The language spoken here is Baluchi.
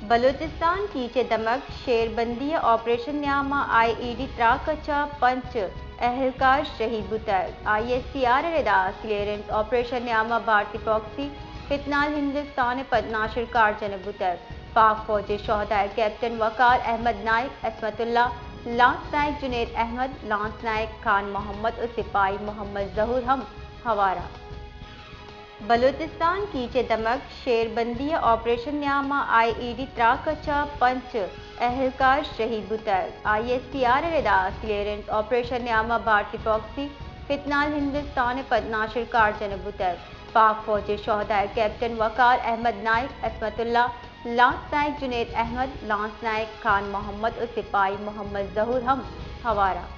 بلوچستان کیچ ءِ دمگ شیربندی ءِ آپریشن نیام ءَ آئی ای ڈی تراک ءَ چہ پنچ اہلکار شہید بوتگ۔ آئی ایس پی آر ءِ ردا کلیئرنس آپریشن نیام ءَ بھارتی پراکسی فتنال ہندوستان ءِ پد ناشر کار جنگ بوتگ۔ پاک فوج ءِ شہداء کیپٹن وقار احمد نائیک، عصمت اللہ، لانس نائیک جنید احمد، لانس نائیک خان محمد ءُ سپاہی محمد ظہور ہم ہوار اَنت۔ بلوچستان کیچ ءِ دمگ شیربندی ءِ آپریشن نیام ءَ آئی ای ڈی تراک ءَ چہ پنچ اہلکار شہید بوتگ۔ آئی ایس پی آر ءِ ردا کلیئرنس آپریشن نیام ءَ بھارتی پراکسی فتنال ہندوستان ءِ پد ناشر کار جنگ بوتگ۔ پاک فوج ءِ شہداء کیپٹن وقار احمد نائیک، عصمت اللہ، لانس نائیک جنید احمد، لانس نائیک خان محمد ءُ سپاہی محمد ظہور ہم ہوار اَنت۔